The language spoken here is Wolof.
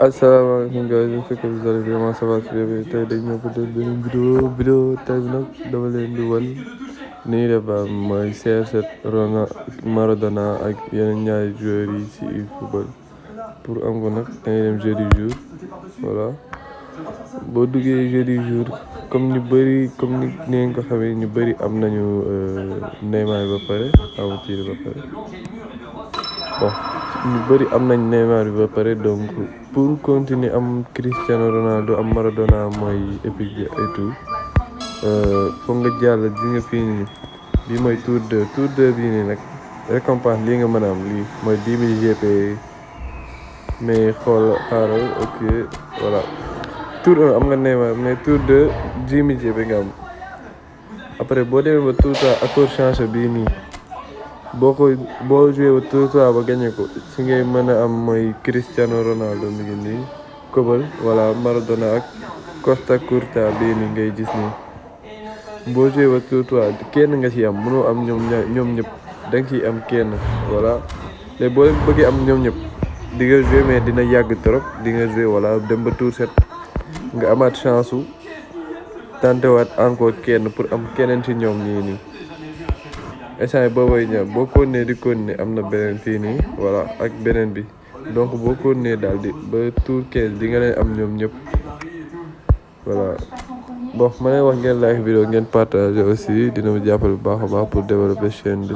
asalaamaaleykum gars yi fekk vous allez bien ça va très bien tey dañ ñëw peut être benn vidéo tey bi nag dama leen di wan ni ñuy def ba mooy CR7 Maradona ak yeneen ñaari joueurs yi ci football pour am ko nag da ngay dem jeu du jour voilà boo duggee jeu du jour comme ni ngeen ko xamee ñu bëri am nañu Neymar ba pare aventure ba pare bon ñu bëri am nañ Neymar bi ba pare donc pour continuer am Cristiano Ronaldo am Maradona mooy épique bi et tout foog nga jàll di nga fii nii bii mooy tour 2 bii nii nag récompense lii nga mën a am lii mooy 10 000 GP mais xaaral ok voilà tour 1 am nga Neymar mais tour 2 10 000 GP nga am après boo demee ba tour 3 accord changé bii nii boo joué ba tour 3 ba gagné ko si ngay mën a am mooy Cristiano Ronaldo mi ngi nii Kobal voilà Maradona ak Costa Curta bii nii ngay gis nii boo joué ba tour 3 kenn nga ci am mënoo am ñoom ñëpp da nga ciy am kenn voilà léegi boo bëggee am ñoom ñëpp di nga joué mais dina yàgg trop di nga joué voilà dem ba tour 7 nga amaat chance su tantewaat encore kenn pour am keneen ci ñoom ñii nii instant yii boobay ñëw boo continuer di continuer am na beneen fii nii voilà ak beneen bi donc boo continuer daal di ba tour 15 di nga leen am ñoom ñëpp voilà bon ma leen wax ngeen like vidéo ngeen partager aussi dina ma jàppale bu baax a baax pour développer chaîne bi.